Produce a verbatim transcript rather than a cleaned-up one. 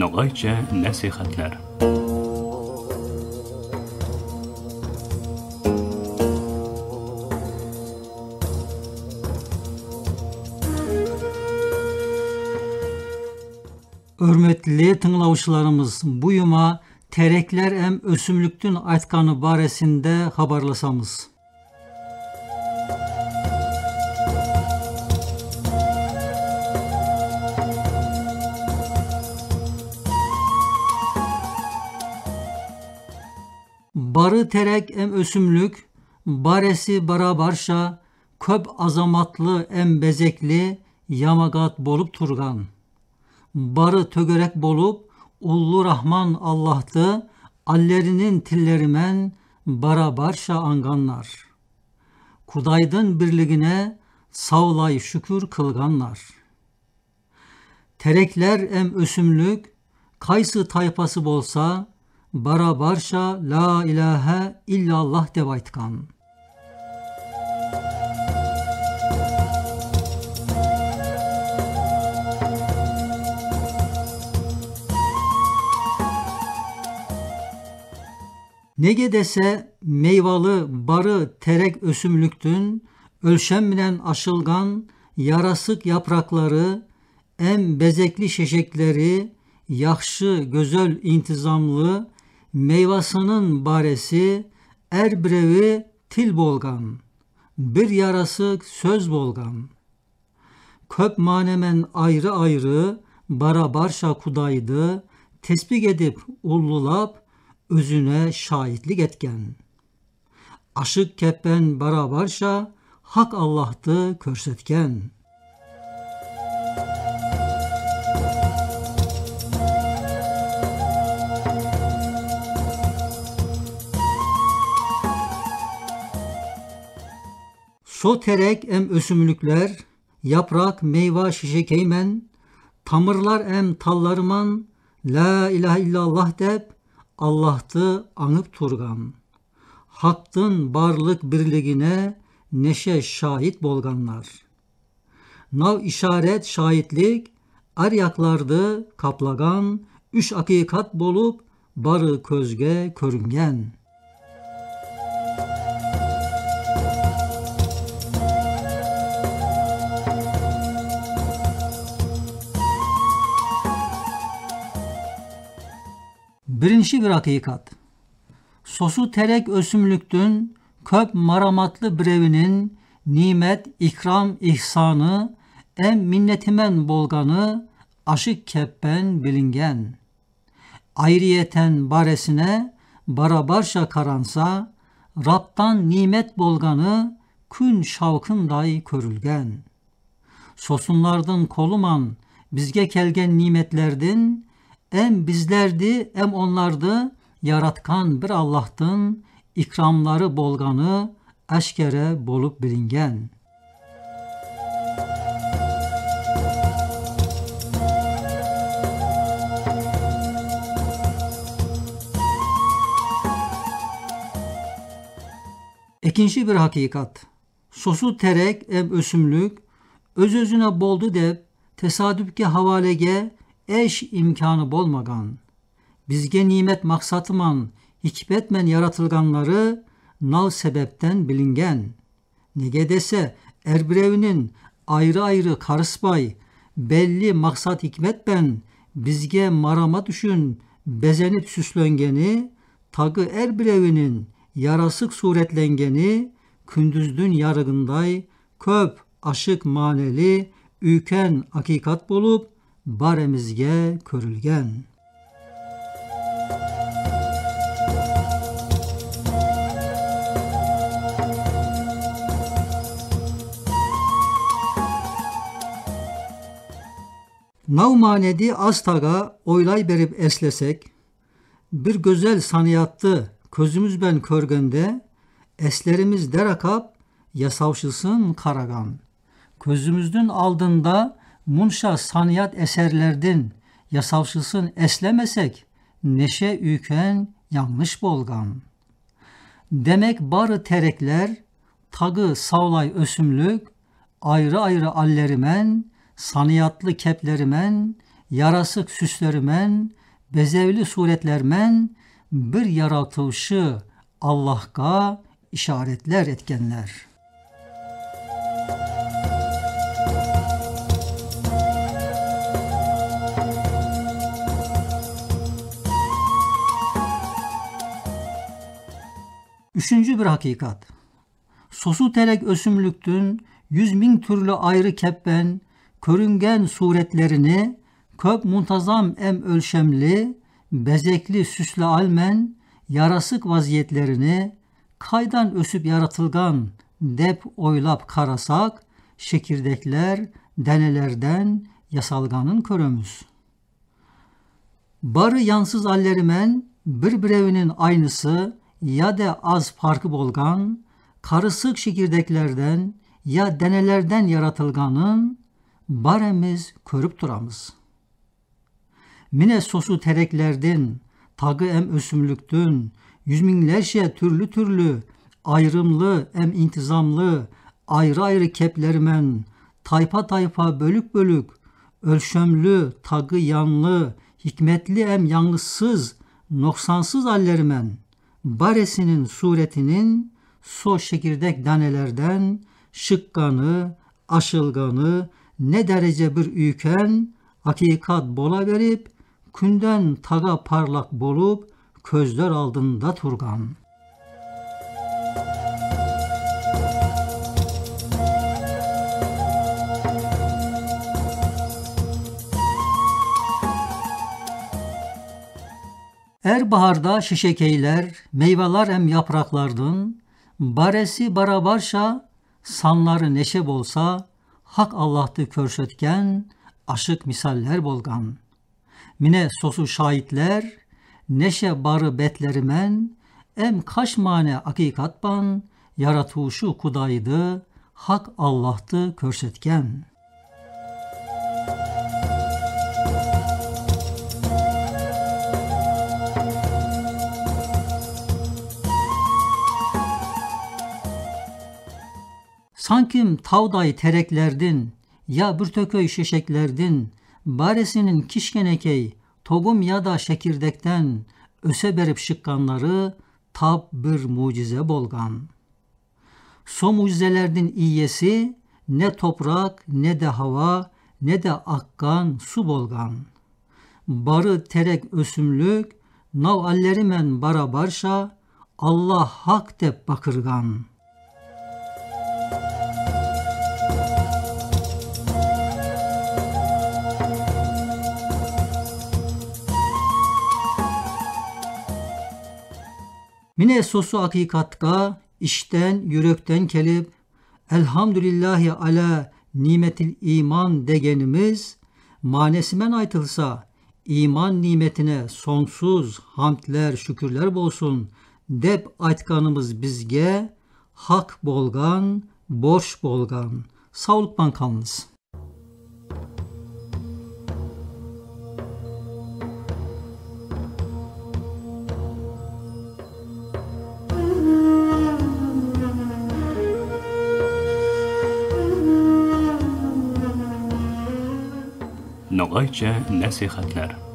Ногайча насихатлар. Оьрметли тынълавшыларымыз, бу юма тереклер эм оьсимликтинъ айтканы баресинде хабарласамыз. Бары терек эм оьсимлик, бареси барабарша коьп азаматлы эм безекли ямагат болып турган. Бары тоьгерек болып, уллу Рахман Аллахты аллерининъ тиллери мен барабарша анъганлар. Кудайдынъ бирлигине савлай шуькир кылганлар. Тереклер эм оьсимлик, кайсы тайпасы болса, барабарша «Ла иляха илляллах» деп айткан. Неге десе, мейвалы бары терек оьсимликтинъ оьлшем минен ашылган ярасык япыраклары эм безекли шешеклери, яхшы, гоьзел, интизамлы мейвасынынъ бареси, аьр биреви тил болган, бир ярасык соьз болган. Коьп мане мен айры-айры барабарша Кудайды тесбих этип, уллулап, оьзине шайитлик эткен. Ашык кеппен барабарша Хак Аллахты коьрсеткен. Со терек эм оьсимликлер, япырак, мейва, шешекей мен, тамырлар эм таллары ман «Ла иляха илляллах» деп, Аллахты анъып турган. Хактынъ барлык бирлигине неше шайит болганлар. Нав ишарет, шайитлик аьр якларды каплаган уьш акыйкат болып бары коьзге коьринген. Биринши бир акыйкат. Сосу терек оьсимликтинъ коьп мараматлы биревининъ нимет, икрам, ихсаны эм миннети мен болганы ашык кеппен билинген. Айрыетен баресине барабарша каранса, Рабтан нимет болганы куьн шавкындай коьрилген. Сосунлардынъ колы ман бизге келген ниметлердинъ эм бизлерди, эм онларды яраткан бир Аллахтынъ икрамлары болганы ашкере болып билинген. Экинши бир акыйкат. Сосу терек эм оьсимлик оьз-оьзине болды деп, тесадуфке, хавалеге эш имканы болмаган. Бизге нимет максаты ман, хикмет мен яратылганлары нав себептен билинген. Неге десе, аьр биревининъ айры-айры карыспай, белли максат-хикмет пен бизге марамат уьшин безенип суьсленгени, тагы аьр биревининъ ярасык суьвретленгени куьндиздинъ ярыгындай коьп ашык манели уьйкен акыйкат болып, баьримизге коьрилген. Нав манеди аз тага ойлай берип эслесек, бир гоьзел саниятты коьзимиз бен коьргенде, эслеримиз деракап ясавшысын караган. Коьзимиздинъ алдында мунша саният эсерлердинъ ясавшысын эслемесек, неше уьйкен янъыш болган. Демек, бары тереклер, тагы савлай оьсимлик, айры-айры аьллери мен, саниятлы кеплери мен, ярасык суьслери мен, безевли суьвретлер мен бир яратувшы Аллахка ишаретлер эткен. Уьшинши бир акыйкат. Сосу терек оьсимликтинъ юз минъ туьрли айры кеппен коьринген суьвретлерини коьп мунтазам эм оьлшемли, безекли суьслеал мен ярасык вазиетлерини кайдан оьсип яратылган деп ойлап карасак, шекирдеклер данелерден ясалганын коьремиз. Бары янсыз аьллери мен бир-биревининъ айнысын яде аз фаркы болган, карысык шекирдеклерден я данелерден яратылганын баьримиз коьрип турамыз. Мине сосу тереклердинъ, тагы эм оьсимликтинъ юз минълерше туьрли-туьрли, айырымлы эм интизамлы, айры-айры кеплери мен, тайпа-тайпа, боьлик-боьлик, оьлшемли, тагы янлы, хикметли эм янъылыксыз, ноксансыз аьллери мен, баьрисининъ суьвретининъ со шекирдек данелерден шыкканы, ашылганы не даьреже бир уьйкен акыйкат бола берип, куьнден тага парлак болып коьзлер алдында турган. Аьр баьрде шешекейлер, мейвалар эм япыраклардынъ баьриси барабарша, санлары неше болса, Хак Аллахты коьрсеткен ашык мисаллер болган. Мине сосу шайитлер, неше бары бетлери мен эм каш маьне акыйкат пан яратувшы Худайды Хак Аллахты коьрсеткен. Санки тавдай тереклердинъ я бир тоькей шешеклердинъ баьрисининъ кишкенекей тогум яде шекирдектен оьсе берип шыкканлары тап бир муьжизе болган. Со муьжизелердинъ иеси не топырак, не де хава, не де аккан сув болган. Бары терек, оьсимлик, нав аьллери мен барабарша, Алла Хак деп бакырган. Мине сосы акыйкатка иштен, юректен келип, «Эльхамдулиллахи аля ниметиль иман» дегенимиз, маьнеси мен айтылса, иман ниметине сонъсуз хамдлер, шуькирлер болсын деп айтканымыз бизге хак болган, борыш болган. Савлык пан калынъыз. Ногайча насихатлар.